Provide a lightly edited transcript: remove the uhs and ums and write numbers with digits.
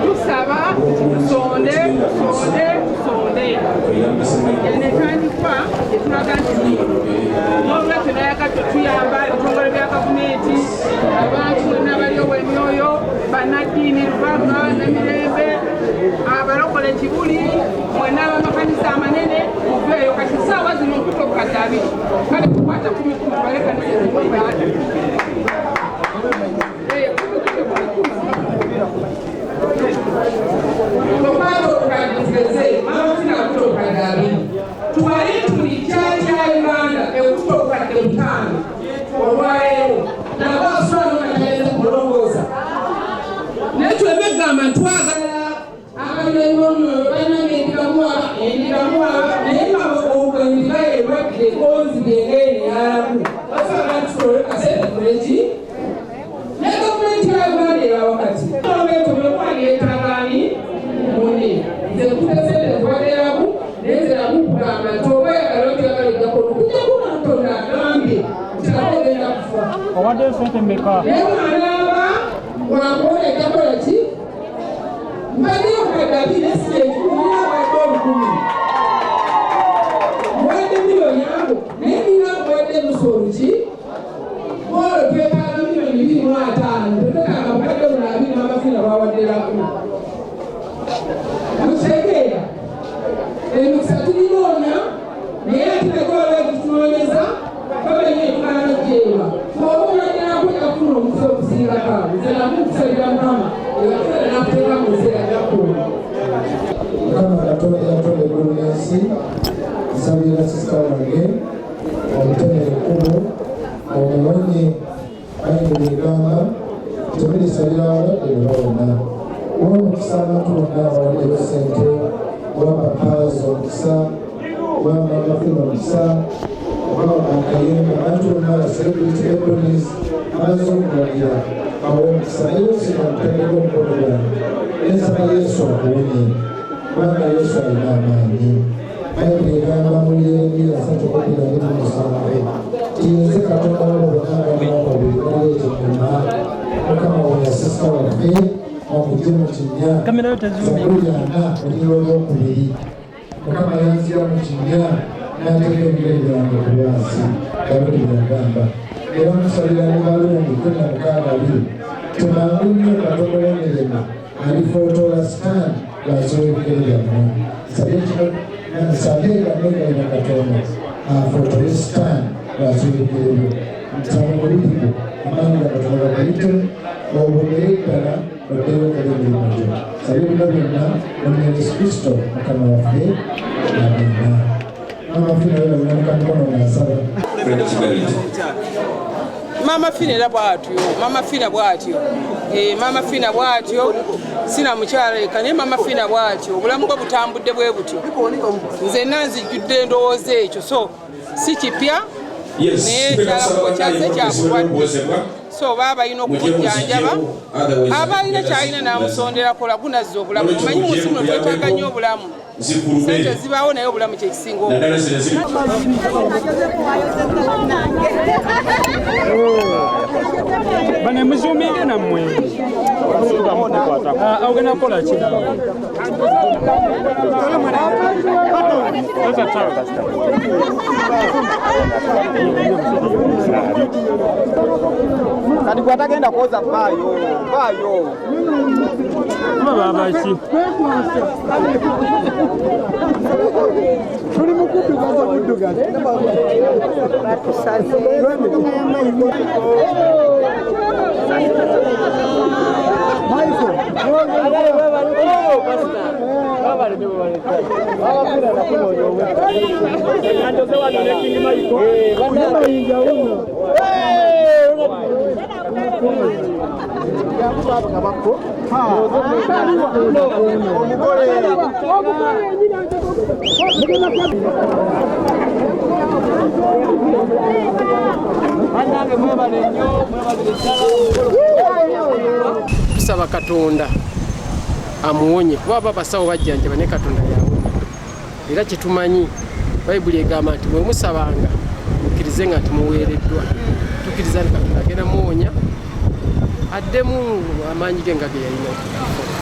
Tusaba tusonde, tusonde, tusonde. Eno etandikwa etulaga nti n'olwekyo nayagadde tuyamba ebitongole bya gavumenti, abantu bonna abalyowa emyoyo, bannaddiini, Lubaga n'emirembe, abalokole Kibuli, mwenna ab'amakanisa amanene muveeyo. Kati essaawa zino nkuta obukadde abiri, kale kukwata kumi kumi, tubale kanisa ezimu. Kumi kumi kumi kumi. Tokwata obukadde tugeze, Mama Fina akuta obukadde abiri. Tubale nti buli kyaki ya Uganda ekuta obukadde 5 olwaleero, nabo asobola nokatayinza kulongoosa. Naye tuleme kugamba nti twagala abalimi b'omwoyo balina endigamuwa endigamuwa, naye nga endiga erwadde konzibye ng'eneyalamu basobola tusole kasente tuleki. Ne gavumenti ya Uganda eba wakati olwekyo buli omu yeetaagaani munne. Nze nkuta sente nkuwadde, naye nze nakukugamba nti oba oyagala otyagala ojjako okujjako nga Katonda agambye nti ate ogenda kufa. Owadde sente mmeka? Naye bw'anaaba wakuwonya ajja kukola ki? Mbaddeyo obukadde abiri ne si ekikumi, nina obwadde 1000, muwadde miliyoni ago, naye nina muwadde nusu oluki olwo. Twetaaga miliyoni 250, tetwetaaga bukadde buno abiri Mama Fina bwawadderaku. Mukitegeera? Emikisa tuginoonya, naye ate nagyo waliwo ekitunoonyeza bamenye etugaana jeewa. Oba oladderako ojja kufuna omukisa okusingako awo. Nze namukusabira Mukama eyakusala nakuteeka mu nsi ajja kukuuma. Mukama Katonda yatonda eggulu n'ensi, nsabira sisita wange omutemere ekkubo omuwonye. Bayibuli egamba temulisabira abalwadde ne bawona. Wa omukisa abantu bonna abawaddeyo ssente, wa papaazi omukisa, wa Mama Fina omukisa, wa akayembe, abantu bonna aba celebrity ebonies abazze okuwagira bawe omukisa. Naye osima mutaddeko omukono gwange, nensaba Yesu akuwonye, kubanga Yesu alina amaanyi. Bayibuli egamba mu Yeremiya 32:27 ti nze Katonda wabo bonna abanakwabiri naleeta. Mukama wonya sisita waffe, omugye mu kinnya. Kamera yo tezuuminga. Zabbuli 40 olunyiriri olwokubiri: Mukama yanzira mu kinnya n'ateeka ebigere byange ku lwazi. Dawudi bwe yagamba. Era nkusabira ne Balungi 16:2 temangu nnyo Katonda w'emirembe alifootola Sitaani wansi w'ebigere byammwe. Nsabye kino, nsabye nga neegayirira Katonda afootole Sitaani wansi w'ebigere byo. Nsaba omubiri gwo amaanyi ga Katonda gakuyitemu obonere ddala oddeyo okole emirimu gyo. Nsabye bino byonna mu Yesu Kristo Mukama waffe, amiina. Mama Fina webalinamuka mukono nga nsaba. Mama Fina era bwatyo, Mama Fina bwatyo. Mama Fina bwatyo, sina mukyala eka, naye Mama Fina bwatyo obulamu bwe butambudde bwe butyo. Nze nna nzijjudde endowooza ekyo, so si kipya, naye kyalakubo kyazze kyabulwadde, so baba balina okumujjanjaba, aba alina kyalina n'amusonderako lagunazza obulamu. Omanyi mu nsi muno twetaaga nnyo obulamu. Sente zibaawo, naye obulamu kyekisinga obulungi. Bane muzuuminge nammwe. Ah, ogenda kukola ki? Sasa tawe. Kati gwatagenda kwoza, vaayo, vaayo. Kuba baba ki? Tuli mu kuddugaza buddugaza. Tusaba Katonda amuwonye, kuba aba abasawo bajjanjaba ne Katonda yawonya. Era kyetumanyi Bayibuli egamba nti bwe musabanga mukkirize nga nti muweereddwa. Tukkiriza nti Katonda agenda muwonya addemu amaanyi ge nga ge yalina.